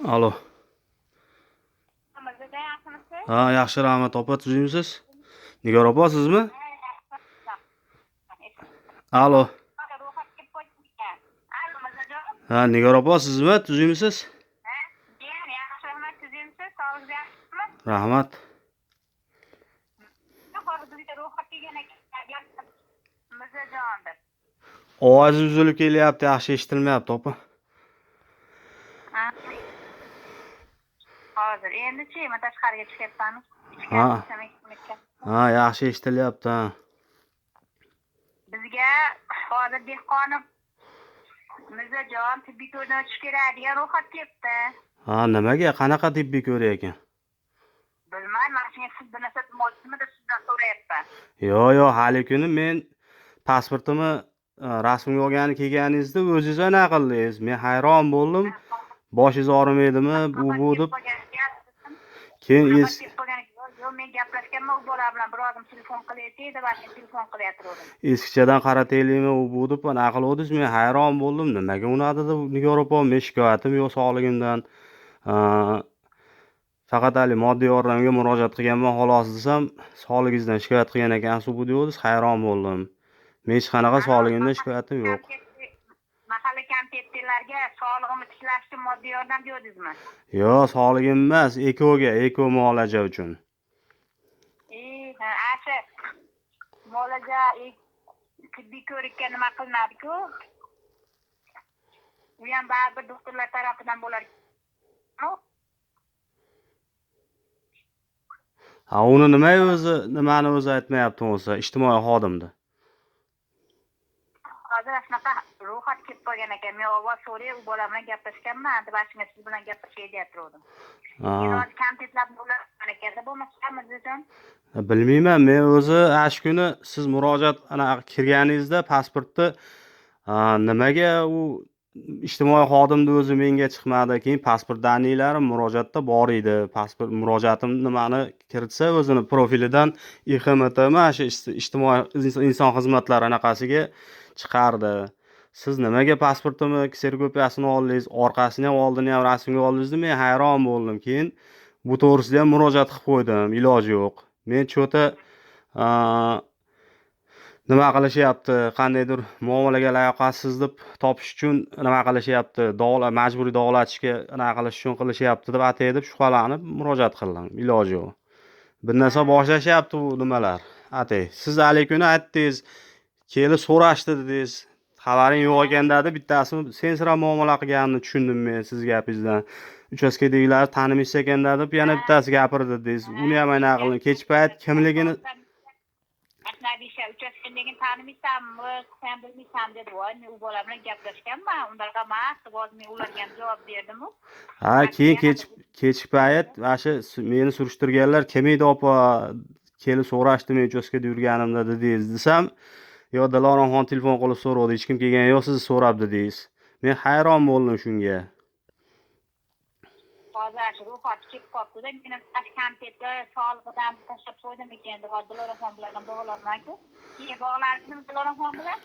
Alo. Mirzajon, yaxshimisiz? Ha, yaxshi, rahmat opa, tuzukmisiz? Nigor opa, sizmi? Alo. Ro'yxat kelib qo'ygan. Alo, Mirzajon. Ha, Nigor opa, sizmi? Tuzukmisiz? Ha? Jiyan, yaxshi, rahmat, tuzukmisiz? Sog'ligingiz yaxshimi? Rahmat. Hozir bizga ro'yxat kelgan ekan. Mirzajon deb. Ovoz uzilib kelyapti, yaxshi eshitilmayapti opa. Ha. Hozir endi-chi, men tashqariga chiqyapman. Ha. Ha, yaxshi eshitilyapti, ha. Bizga hozir Dehqonov Mirzajon tibbiy ko'rikdan o'tish kerak degan ro'yxat kelibdi. Ha, nimaga? Qanaqa tibbiy ko'rik ekan? Bilmayman, mana shunga siz bir narsa demoqchisizmi deb sizdan so'rayapman. Yo'q, yo'q, hali kuni men pasportimni rasmga olgani kelganingizda o'zingiz anaqa qildingiz. Men hayron bo'ldim. Boshingiz og'rimaydimi, u bu deb. Keyin Yo'q, men gaplashganman u bola bilan, bir ozim telefon qilayotdi deb, ana telefon qilayotgandim. Eskichadan qarataylikmi u bu deb anaqa qiluvdingiz. Men hayron bo'ldim. Nimaga unaqa dedi Nigor opa? Men shikoyatim yo'q sog'ligimdan. Faqat hali moddiy yordamga murojaat qilganman xolos desam, sog'ligingizdan shikoyat qilgan ekansiz bu deyapsiz, hayron bo'ldim. Men hech qanaqa sog'ligimdan shikoyatim yo'q. Mahalla komitetlarga sog'lig'imni tiklash uchun moddiy yordam berdingizmi? Yo'q, sog'ligim emas, ekoga, eko muolaja uchun. Ha, shu muolaja, tibbiy ko'rikka nima qilinadi-ku? U ham baribir doktorlar tarafidan bo'lar. Ha, uni nima o'zi, nimani o'zi aytmayapti bo'lsa, ijtimoiy xodimda. Hozir shunaqa ro'yxat kelib qolgan ekan. Men avval so'ray, u bola bilan gaplashganman, deb shunga siz bilan gaplashay deyaptim. Ha. Komitetlar bo'lar ekanda bo'lmasa, Mirzajon. Bilmayman, men o'zi shu kuni siz murojaat anaqa kirganingizda pasportni nimaga u ijtimoiy xodimni o'zi menga chiqmadi, keyin pasport daniylarim murojaatda bor edi. Pasport murojaatim nimani kiritsa o'zini profilidan IXMTmi shu ijtimoiy inson xizmatlari anaqasiga chiqardi. Siz nimaga pasportimni kserokopiyasini oldingiz, orqasini ham oldini ham rasmga oldingiz deb men hayron bo'ldim. Keyin bu to'g'risida ham murojaat qilib qo'ydim, iloji yo'q. Men cho'ta nima qilishyapti, qandaydir muomalaga layoqatsiz deb topish uchun nima qilishyapti, majburiy davolatishga nima qilish uchun qilishyapti deb atay deb shubhalanib murojaat qildim, iloji yo'q. Bir narsa boshlashyapti bu nimalar. Atay, siz haligi kuni aytdingiz, kelib so'rashdi dedingiz, xabaring yo'q ekan dedi, bittasi sensirab muomala qilganini tushundim men siz gapingizdan. Uchastkadagilar tanimaysiz ekan deb yana bittasi gapirdi dedingiz. Uni ham anaqa qildim. Kech payt kimligini Ajnabiy uchastkadagini tanimaysanmi, sen bilmaysan dedi. Voy, men u bola bilan gaplashganman, unaqa emas deb hozir men ularga ham javob berdim-u. Ha, keyin kech payt mana shu meni surishtirganlar kim edi opa, kelib so'rashdi men uchastkada yurganimda dedingiz desam, yo Diloramxon telefon qilib so'radi, hech kim kelgani yo'q, sizni so'rabdi dedingiz. Men hayron bo'ldim shunga. Hozir shu ro'yxat kelib qolibdi-da, meni komitetda sog'lig'idan tashlab qo'ydim ekan deb Diloramxon bilan ham bog'lanman-ku. Keyin bog'landingizmi Diloramxon bilan?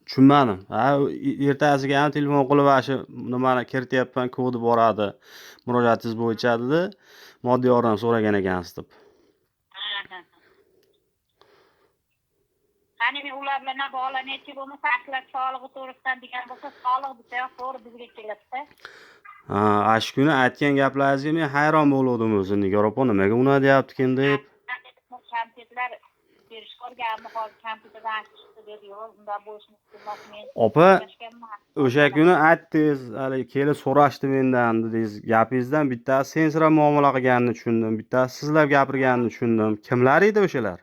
Tushunmadim. Ha, ertasiga ham telefon qilib mana shu nimani kirityapman, kodi boradi murojaatingiz bo'yicha dedi. Moddiy yordam so'ragan ekansiz deb. Qani men ular bilan ham bog'lanaychi bo'lmasa, aklar sog'lig'i to'g'risidan degan bo'lsa, sog'liq desa ham to'g'ri bizga keladi-da. Ha, shu kuni aytgan gaplaringizga men hayron bo'ldim o'zi. Nigor opa nimaga unaqa deyaptikin deb. Komitetlar berish qolganmi, hozir kompyuterdan chiqdi dedi, yo'q, unday bo'lishi mumkin emas, men Opa, o'sha kuni aytdingiz, hali kelib so'rashdi mendan dedingiz. Gapingizdan bittasi sensirab muomala qilganini tushundim, bittasi sizlab gapirganini tushundim. Kimlar edi o'shalar?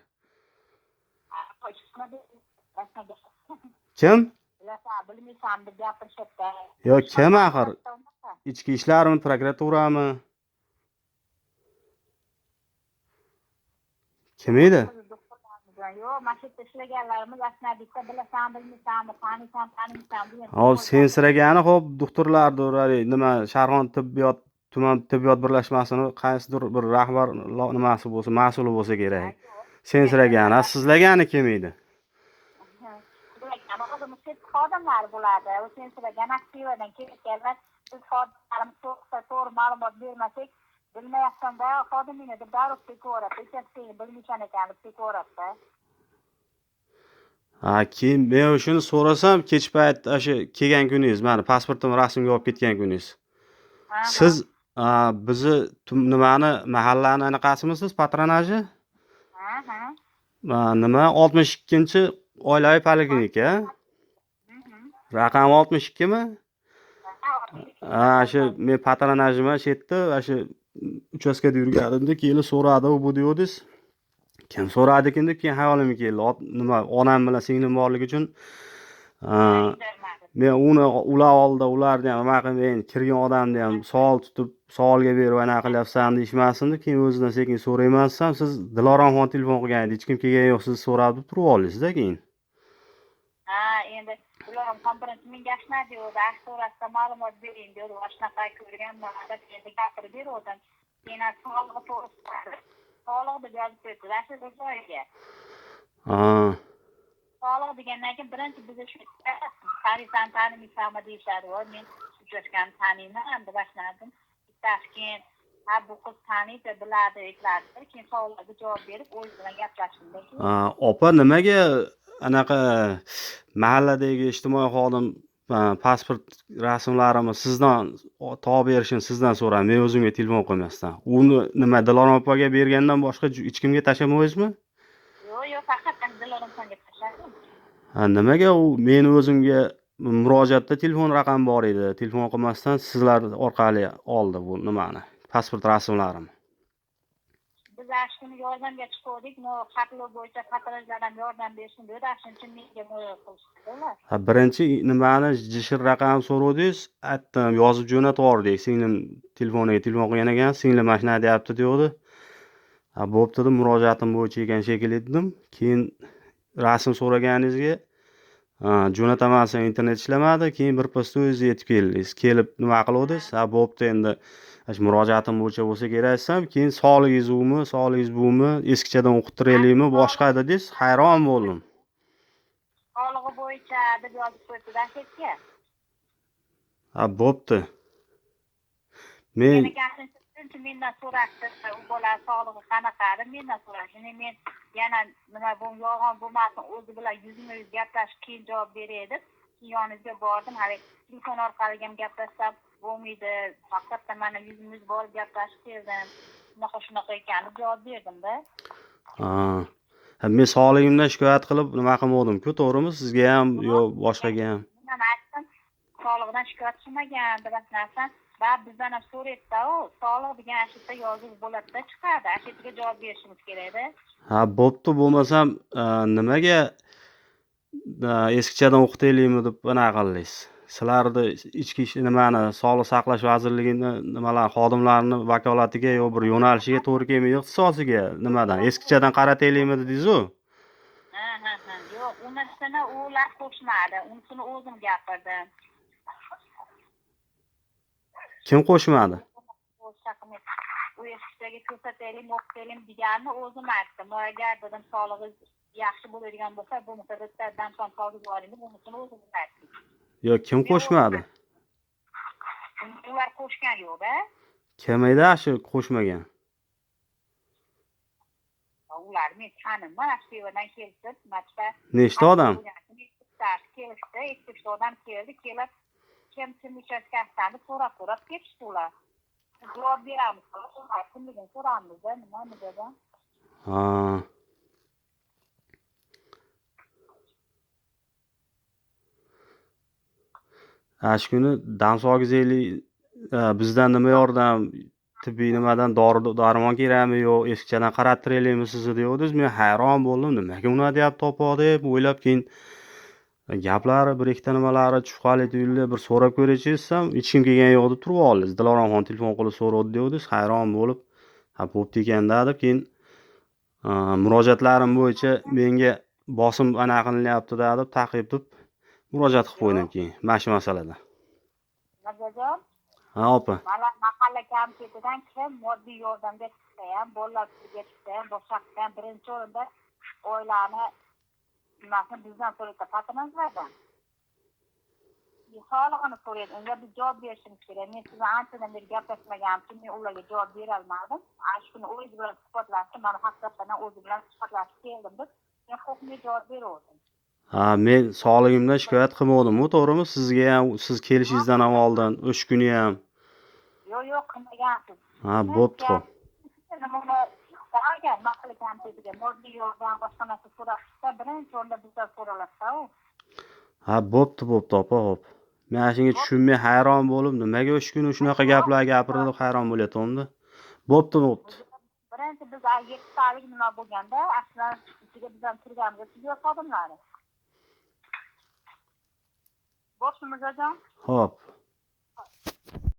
Kim? Bilmaysan deb gapirishyapti. Yo, kim axir? Ichki ishlarmi, prokuraturami? Kim edi? Yo'q, mana shu yerda ishlaganlarimiz asnabiyda bilasan, bilmaysanmi, taniysan, tanimaysan degan. Hop, sensiragani hop doktorlardir, haligi nima Sharg'on tibbiyot tuman tibbiyot birlashmasini qaysidir bir rahbar nimasi bo'lsa, mas'uli bo'lsa kerak. Sensiragani, sizlagani kim edi? Xodimlar bo'ladi. U sensiragan aktivadan kelayotganlar Biz xodimlarimiz to'g'ri ma'lumot bermasak, bilmayapsan-da, xodimingni deb darrov tekaveradi. Uchastkani bilmaysan ekan deb tekaveradi. Ha, keyin men shuni so'rasam, kech payt o'sha kelgan kuningiz, mana pasportimni rasmga olib ketgan kuningiz. Siz bizni nimani, mahallani anaqasimisiz, patronaji? Ha, ha. Nima 62-oilaviy poliklinika? Raqami 62mi? Ha, shu men patronajim shu yerda, o'sha uchastkada yurganimda kelib so'radi u bu deyodingiz. Kim so'radi ekan deb keyin hayolimga keldi. Nima onam bilan singlim borligi uchun men uni ular oldida ularni ham nima qilib, kirgan odamni ham savol tutib, savolga berib anaqa qilyapsan deyishmasin deb keyin o'zidan sekin so'rayman desam, siz Diloromxon telefon qilgan edi, hech kim kelgani yo'q, siz so'rab deb turib oldingizda keyin. Ha, endi Diloromxon birinchi menga shunaqa deydi, to'g'risida ma'lumot bering deydi, shunaqa ko'rganman deb endi gapirib beruvdim. Keyin sog'lig'i to'g'risida, sog'liq deb yozib qo'yibdi, shu joyiga. Ha. Sog'liq degandan keyin birinchi bizni shu taniysan, tanimaysanmi deyishadi. Voy, men uchastkani taniyman deb boshladim. Bittasi keyin ha, bu qiz taniydi, biladi aytlardi. Keyin savollarga javob berib, o'zi bilan gaplashdim. Opa, nimaga anaqa mahalladagi ijtimoiy xodim pasport rasmlarimni sizdan topib berishini sizdan so'radim, men o'zimga telefon qilmasdan. Uni nima Dilorom opaga bergandan boshqa hech kimga tashlamaysizmi? Yo'q, yo'q, faqat Dilorom opaga tashladim. Ha, nimaga u meni o'zimga murojaatda telefon raqami bor edi, telefon qilmasdan sizlar orqali oldi bu nimani, pasport rasmlarimni? Biz shuni yordamga chiqdik, xatlov bo'yicha patronajlar ham yordam bersin dedi, shuning uchun menga murojaat qilishdi ular. Ha, birinchi nimani jishir raqam so'ravdingiz, aytdim, yozib jo'natib yubordik. Singlim telefoniga telefon qilgan ekan, singlim mana shunaqa deyapti deyapti. Ha, bo'pti dedim, murojaatim bo'yicha ekan shekilli dedim. Keyin rasm so'raganingizga jo'nataman desam internet ishlamadi, keyin birpasda o'zingiz yetib keldingiz. Kelib nima qiluvdingiz? Ha, bo'pti endi shu murojaatim bo'yicha bo'lsa kerak desam, keyin sog'ligingiz umi, sog'ligingiz bumi, eskichadan o'qittiraylikmi, boshqa dedingiz, hayron bo'ldim. Sog'lig'i bo'yicha deb yozib qo'yibdi dashetga. Ha, bo'pti. Men birinchi mendan so'rashdi, u bola sog'lig'i qanaqa deb mendan so'rashdi. Men yana nima bu yolg'on bo'lmasin, o'zi bilan yuzma-yuz gaplashib keyin javob beray deb yoningizga bordim. Hali telefon orqali ham gaplashsam bo'lmaydi, faqat mana yuzma-yuz borib gaplashib keldim. Shunaqa shunaqa ekan deb javob berdim-da. Ha, men sog'ligimdan shikoyat qilib nima qilmovdim-ku, to'g'rimi? Sizga ham yo boshqaga ham. Men aytdim, sog'lig'idan shikoyat qilmagan deb aytmasam, va bizdan ham so'raydi-da, u sog'liq degan shu yerda yozuv bo'ladi-da, chiqadi. Shu yerga javob berishimiz kerak-da. Ha, bo'pti, bo'lmasam nimaga eskichadan o'qitaylikmi deb anaqa qildingiz? Sizlarni ichki ish nimani, Sog'liq saqlash vazirligini nimalar xodimlarini vakolatiga yo bir yo'nalishiga to'g'ri kelmaydi ixtisosiga nimadan eskichadan qarataylikmi dedingiz-u? Ha, ha, ha. Yo'q, unisini ular qo'shmadi. Unisini o'zim gapirdim. Kim qo'shmadi? U eskichaga ko'rsataylik, o'qitaylik deganini o'zim aytdim. Agar dedim sog'lig'ingiz yaxshi bo'ladigan bo'lsa, bo'lmasa bitta damson solib yuboring deb unisini o'zim aytdim. Yo'q, kim qo'shmadi? Ular qo'shgan yo'q-da. Kim edi shu qo'shmagan? Ular men taniman, shu yerdan kelishib, matda. Nechta odam? Kelishdi, ikkita odam keldi, kelib kim kim uchastkasidan so'rab-so'rab ketishdi ular. Javob beramiz, kimligini so'ramiz-da, nimani degan. Ha. Shu kuni damsogizlik bizdan nima yordam, tibbiy nimadan dori darmon kerakmi yo eskichadan qarattiraylikmi sizni deyapsiz. Men hayron bo'ldim, nimaga unaqa deyapti opa deb o'ylab, keyin gaplari bir ikkita nimalari shubhali tuyuldi, bir so'rab ko'raychi desam, hech kim kelgani yo'q deb turib oldingiz. Diloromxon telefon qilib so'radi deyapsiz, hayron bo'lib, ha bo'pti ekanda deb keyin murojaatlarim bo'yicha menga bosim anaqa qilinyapti deb ta'qib deb murojaat qilib qo'ydim keyin mana shu masalada. Mirzajon? Ha, opa. Mana mahalla komitetidan kim moddiy yordamga chiqsa ham, bolalar uyiga chiqsa ham, boshqa qilsa ham birinchi o'rinda oilani nimasini bizdan so'raydi, patronajlardan. Sog'lig'ini so'raydi, unga biz javob berishimiz kerak. Men siz bilan anchadan beri gaplashmaganim uchun men ularga javob berolmadim. Shu kuni o'zi bilan suhbatlashdim, mana haqiqatdan ham o'zi bilan suhbatlashib keldim deb men hukmga javob beruvdim. Ha, men sog'ligimdan shikoyat qilmovdim-u, to'g'rimi? Sizga ham, siz kelishingizdan ham oldin, o'sha kuni ham. Yo'q, yo'q, qilmagansiz. Ha, bo'pti, xo'p. Nima agar nima qilgan dediga moddiy yordam, boshqa narsa so'rashsa, birinchi o'rinda bizdan so'raladi u. Ha, bo'pti, bo'pti, opa, xo'p. Men ana shunga tushunmay hayron bo'lib, nimaga o'sha kuni shunaqa gaplar gapirdi deb hayron bo'layotgandim. Bo'pti, bo'pti. Birinchi biz 7 talik nima bo'lganda, aslan ichiga biz ham kirganmiz, tibbiyot xodimlari. Bo'pti, Mirzojon. Xo'p.